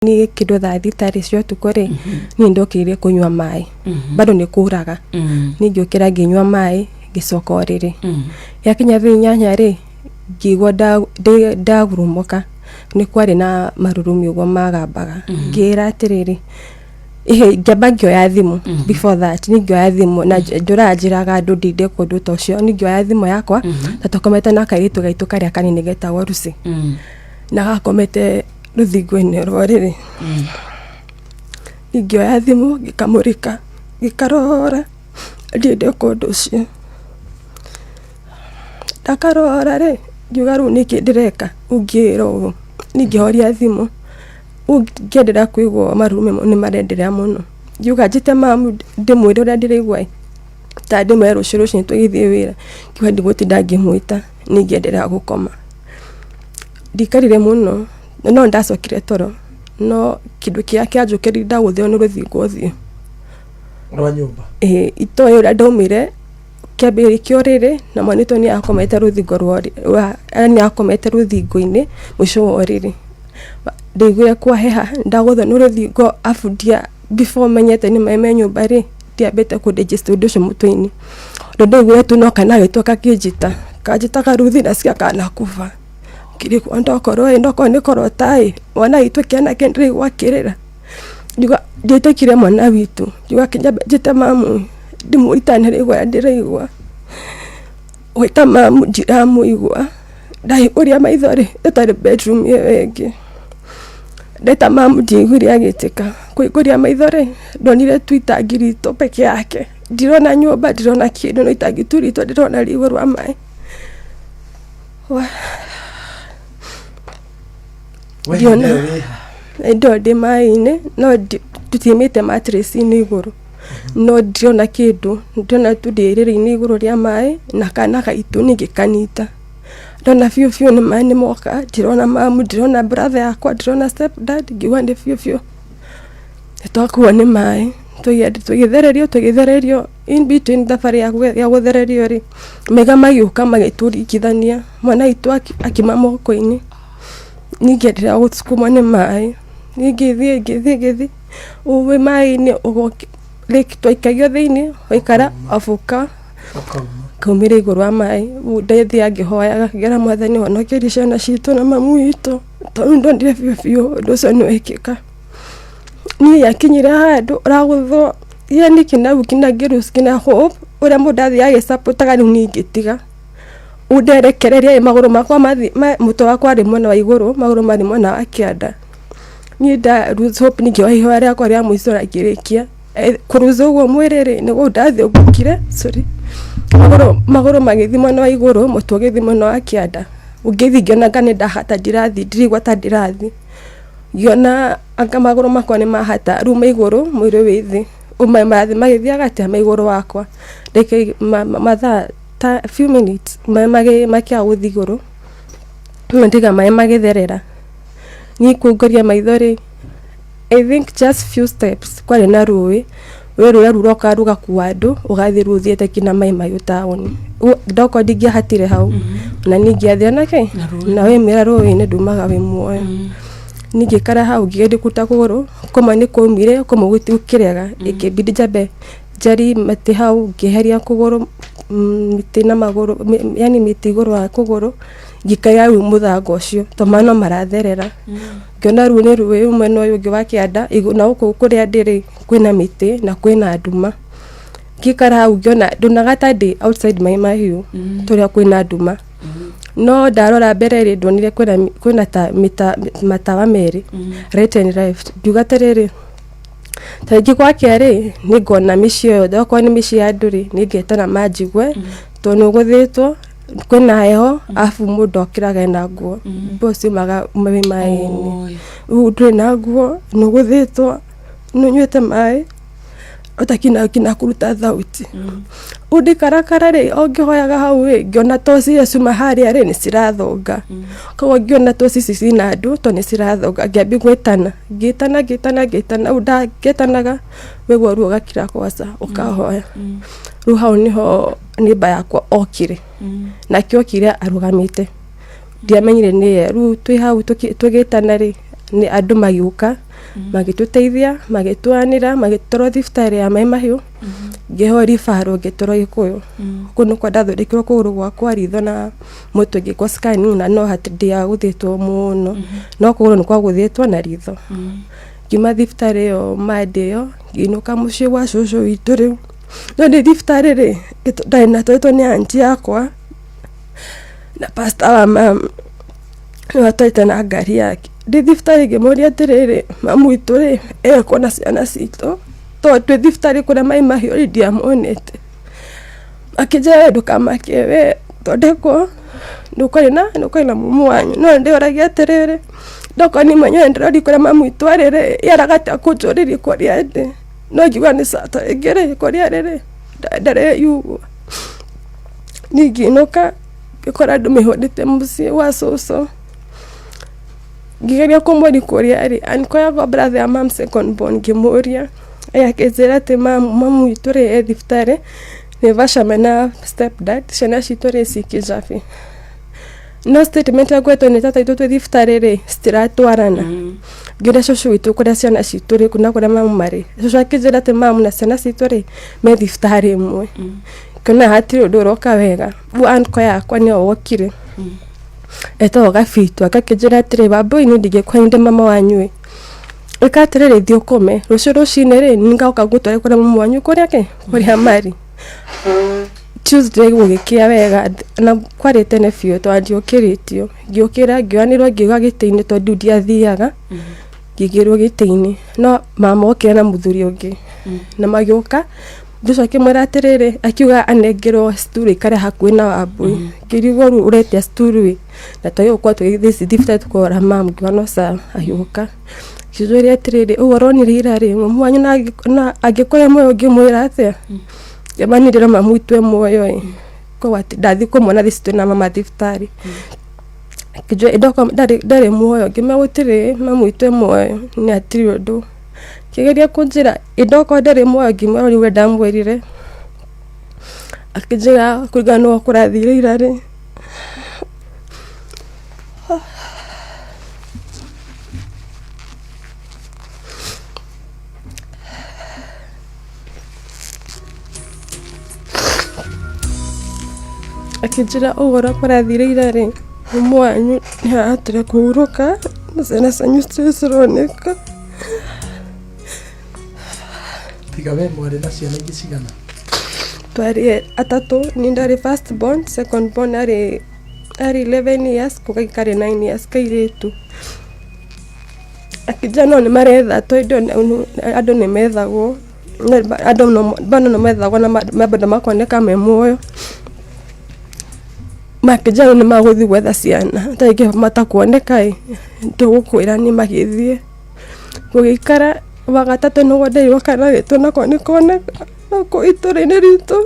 Niĩ kĩndũ thaa 6 rĩ cia ũtukũ rĩ, niĩ ndokĩrire kũnyua maĩ, bado nĩ kuraga. Niĩ ngĩũkĩra ngĩnyua maĩ, ngĩcoka ũrĩrĩ. Yakinya thaa 8 rĩ, ngĩigua ndagurumũka, nĩ kwarĩ na marurumĩ ũguo magambaga. Ngĩĩra atĩrĩrĩ, ngĩamba ngĩoya thimũ before that, niĩ ngĩoya thimũ na ndũraga njĩraga andũ ndinde kũndũ ta ũcio, niĩ ngĩoya thimũ yakwa, na twakomete na kairĩtu gaitũ karĩa kanini getagwo Lucy. Na gakomete rũthingo-inĩ rwa ũrĩrĩ. Niĩ ngĩoya thimũ ngĩkamũrĩka, ngĩkarora ndirĩ ndeka ũndũ ũcio. Ndakarora rĩ, ngiuga rĩu nĩkĩ ndĩreka, rĩu ngĩĩra ũũ, niĩ ngĩhoria thimũ, rĩu ngĩenderea kũigua marurumĩ mau nĩ marenderea mũno. Ngiuga njĩte mamu ndĩmwĩre ũrĩa ndĩraigua ĩ, ta ndĩmwĩre rũciũ rũcinĩ tũgĩthiĩ wĩra, ngiuga ndigũtinda ngĩmwĩta, niĩ ngĩenderea gũkoma. Ndikarire mũno, no nĩndacokire toro, no kĩndũ kĩrĩa kĩanjũkĩririe ndagũthirwo nĩ rũthingo ũthiũ. Rwa nyũmba? Ĩĩ, itoĩ ũrĩa ndaumire kĩambĩrĩria kĩa ũrĩrĩ na mwana witũ nĩ akomete rũthingo rwa yani akomete rũthingo-inĩ mũico wa ũrĩrĩ. Ndaiguire kwaheha ndagũthwo nĩ rũthingo arabu ndia before menyete nĩ maĩ me nyũmba rĩ, ndiambĩte kũ digest ũndũ ũcio mũtwe-inĩ. Ũndũ ndaiguire tu no kana gagĩtũ gakĩnjĩta, kanjĩtaga Ruthi nasikia kanakufa. Ngĩrigwo ndokorwo ĩ ndokorwo nĩ kũrota ĩ, mwana witũ kĩanake ndĩraigua akĩrĩra. Ngiuga ndietĩkire mwana witũ, ngiuga reke nyambe njĩte mamu ndĩmwĩre nĩraigua ũrĩa ndĩraigua. Gwĩta mamu ndiramũigua, ndahingũria maitho rĩ, ĩtarĩ bedroom ĩyo ĩngĩ. Ndeta mamu ndiaiguire agĩtĩka, kũhingũria maitho rĩ, ndonire tu itangi ritũ peke yake, ndirona nyũmba, ndirona kĩndũ no itangi tu ritũ ndĩrona rĩ igũrũ wa maĩ. We Ndiona. hĩndĩ ĩyo wĩ ha? Hĩndĩ ĩyo ndĩ maĩ-inĩ no tutiumĩte mattress-inĩ igũrũ, no ndirona kĩndũ, ndĩrona tu ndĩ rĩrĩ-inĩ igũrũ rĩa maĩ na kana gaitũ ningĩkanyita. Ndona biũ biũ nĩ maĩ nĩ moka, ndĩrona mamu, ndĩrona brother yakwa, ndĩrona step dad, ngiuga nĩ biũ biũ nĩ twakuo nĩ maĩ. Tũgĩthererio tũgĩthererio, in between thabarĩ ya gũthererio rĩ, maiga magĩũka magĩtũringithania, mwana witũ akiuma moko-inĩ, niĩ ngĩenderea gũsukumwo nĩ maĩ, niĩ ngĩthiĩ ngĩthiĩ ngĩthiĩ, wĩ maĩ-inĩ like twaikagio thĩiniĩ, waikara arabu Ũkauma. Ngaumĩra igũrũ wa maĩ, rĩu ndathiaga ngĩhoyaga ngera Mwathani honokeria ciana citũ na mamu witũ, tondũ ndonire biũ biũ ũndũ ũcio nĩ wekĩka. Niĩ yakinyire handũ ũragũthwo, yani kĩna kinya ngĩ lose nginya hope, ũrĩa mũndũ athiaga agĩ support aga rĩu niĩ ngĩtiga. Rĩu nderekereria ĩ magũrũ makwa mathiĩ mũtwe wakwa warĩ mwena wa igũrũ, magũrũ marĩ mwena wa kĩanda. Niĩ nda lose hope ningĩ ihoya rĩakwa rĩa mũico na ngĩrĩkia. Kũruca ũguo mwĩrĩ rĩ, nĩguo ndathĩũkire, sorry, magũrũ magĩthiĩ mwena wa igũrũ, mũtwe ũgĩthiĩ mwena wa kĩanda. Ngĩthiĩ ngĩona anga nĩ ndahata ndirathiĩ, ndiraigua ta ndĩrathiĩ. Ngĩona anga magũrũ makwa nĩ mahata, rĩu me igũrũ, mwĩrĩ wĩ thĩ. Rĩu maĩ marathiĩ magĩthiaga atĩa, me igũrũ wakwa. Ndagĩka mathaa ta few minutes, maĩ makĩaga gũthiĩ igũrũ, rĩu ndiga maĩ magĩtherera. Niĩ kũhingũria maitho rĩ, I think just few steps kwarĩ na rũĩ, rũĩ rũrĩa rũroka rũgakua andũ ũgathiĩ rũthiĩte nginya Mai Mahiũ taũni. Ndokorwo ndingĩahatire hau, ona niĩ ingĩathire na kĩ? Na waumĩra rũĩ-inĩ ndumaga wĩ muoyo. Niĩ ngĩikara hau ngĩgeria kũruta kũgũrũ, kũmwe nĩ kwaumire kũmwe gũkĩrega, ĩkĩbidi njambe njarie mĩtĩ hau ngĩeheria kũgũrũ mĩtĩ na magũrũ yaani mĩtĩ igũrũ wa kũgũrũ, ngĩikarĩra rĩu mũthanga ũcio tondũ maĩ no maratherera. Ngĩona rĩu nĩ rũĩ mwena ũyũ ũngĩ wa kĩanda, na gũkũ kũrĩa ndĩ rĩ, kwĩna mĩtĩ na kwĩna nduma. Ngĩikara hau ngĩona ndonaga ta ndĩ outside Mai Mahiũ tũrĩa kwĩna nduma. No ndarora mbere rĩ, ndonire kwĩna ta matawa merĩ, right and left. Ngiuga atĩrĩrĩ, ta rĩngĩ gwakĩa rĩ, nĩ ngona mĩciĩ ĩyo yothe, okorwo nĩ mĩciĩ ya andũ rĩ, nĩ ngetana manjigue, tondũ nĩ ũgũthĩtwo, kwĩna heho, arabu mũndũ okĩraga ena nguo, nguo ciumaga wĩ maĩ-inĩ. Rĩu ndũrĩ na nguo, nĩ ũgũthĩtwo, nĩ ũnyuĩte maĩ, ũtakinya kũruta thauti. Rĩu ndaikarakara rĩ, o ngĩhoyaga hau rĩ, ngĩona toci iria ciuma harĩa rĩ, nĩ cirathonga. Koguo ngĩona toci ici ciĩna andũ tondũ nĩ cirathonga, ngĩambia gwĩtana, ngĩtana ngĩtana ngĩtana, rĩu ngĩtanaga, waigua ruo ũgakira kwanza ũkahoya. Rĩu hau nĩho neighbour yakwa okire, nake okire arũgamĩte, ndiamenyire nĩye. Rĩu twĩ hau tũgĩtana rĩ, andũ magĩũka. Magĩtũteithia, magĩtwanĩra, magĩtwarwo thibitarĩ ya Mai Mahiũ. Ngĩheo referral, ngĩtwarwo Gĩkũyũ. Kũu nĩkuo ndathondekirwo kũgũrũ gwakwa, ritho na mũtwe, ngĩkwo scanning na no ndiagũthĩtwo mũno, no kũgũrũ nĩ kwagũthĩtwo na ritho. Ngiuma thibitarĩ ĩyo Monday ĩyo, ngĩinũka mũciĩ gwa cũcũ witũ. Rĩu no ndĩ thibitarĩ rĩ, ndarĩ natwarĩtwo nĩ aunty yakwa na pastor wa mama, nĩwe atwarĩte na ngari yake. Ndĩ thibitarĩ ngĩmũria atĩrĩrĩ, mamu witũ rĩ, ekũ na ciana citũ? Tondũ twĩ thibitarĩ kũrĩa Mai Mahiũ rĩ, ndiamuonete. Akĩnjĩra, "We ndũkamake, we thondekwo, nĩũkwarĩ na mumu wanyu." No ndĩoragia atĩrĩrĩ, ndokorwo niĩ mwenyewe ndĩroria kũrĩa mamu witũ arĩ rĩ, yaraga atĩa kũnjũrĩria kũrĩa ndĩ? No ngiuga nĩ sawa, ta rĩngĩ rĩ, kũrĩa arĩ rĩ, ndareyugua. Niĩ ngĩinũka, ngĩkora andũ mehũndĩte mũciĩ gwa cũcũ. Ngĩgeria kũmũria kũrĩa arĩ, uncle yakwa, brother ya mum, second born, ngĩmũria, akĩnjĩra atĩ mamu witũ rĩ, e thibitarĩ Naivasha mena step dad, ciana citũ rĩ, ci Kijabe. No statement ĩrĩa ngoretwo nĩ tata witũ twĩ thibitarĩ rĩ, citiratwarana. Ngĩũria cũcũ witũ kũrĩa ciana citũ rĩ na kũrĩa mamu marĩ, cũcũ akĩnjĩra atĩ mamu na ciana citũ rĩ, me thibitarĩ ĩmwe. Ngĩona hatirĩ ũndũ ũroka wega. Rĩu uncle yakwa nĩwe wokire, etagwo Gabitu, agakĩnjĩra atĩrĩ, "Wambũi, niĩ ndingĩkora ndĩ mama wanyu ĩ, ĩka atĩrĩrĩ, thiĩ ũkome, rũciũ rũcinĩ rĩ, nĩngoka ngũtware kũrĩa mamu wanyu, kũrĩa kĩ kũrĩa marĩ." Tuesday gũgĩkĩa wega, na kwarĩ tene biũ tondũ ndiũkĩrĩtio. Ngĩũkĩra, ngĩoyanĩrwo, ngĩigwa gĩtĩ-inĩ tondũ ndiathiaga, ngĩigĩrwo gĩtĩ-inĩ. No mama okire na mũthuri ũngĩ na magĩũka. Mũthuri ũcio akĩmwĩra atĩrĩrĩ, akiuga anengerwo sturu ĩikare hakuhĩ na Wambũi. Ngĩrigwo rĩu ũretia sturu ĩ, na twagĩrĩirwo gũkorwo tũgĩthiĩ thibitarĩ tũkũrora mamu. Ngiuga no sawa. Agĩũka akĩnjũria atĩrĩrĩ, "Ũguo ũronire ira rĩ, mamu wanyu na angĩkorwo e muoyo ũngĩmwĩra atĩa?" Ngĩamba niĩ ndĩrona mamu witũ e muoyo ĩ, koguo atĩ ndathiĩ kũmuona thaa ici twĩna mama thibitarĩ. Akĩnjũria ndokorwo ndarĩ muoyo, ngĩmwĩra gũtirĩ, mamu witũ e muoyo, nĩ hatirĩ ũndũ. Akĩgeria kũnjĩra ĩ ndokorwo ndarĩ muoyo, ngĩmwĩra ũrĩa ndamwĩrire. Akĩnjĩra kũringana na ũrĩa kũrathire ira rĩ. Akĩnjĩra ũguo ũrĩa kũrathire ira rĩ, mamu wanyu nĩ arahotire kũhurũka na ciana cianyu citirĩ cironeka. Tiga we, mwarĩ na ciana ingĩ cigana? Twarĩ atatũ, niĩ ndarĩ first born, second born arĩ 11 years, kau kangĩ karĩ 9 years kairĩtu. Akĩnjĩra no nĩ maretha tondũ andũ nĩ methagwo, andũ bado nĩ methagwo na bado makoneka me muoyo. Makĩnjĩra nĩ magũthiĩ gwetha ciana, ta rĩngĩ matakuoneka ĩ, tũgũkwĩra nĩ magĩthiĩ. Gũgĩikara wagatatũ nĩguo nderirwo kana witũ nako nĩ koneka, nako itũra-inĩ ritũ.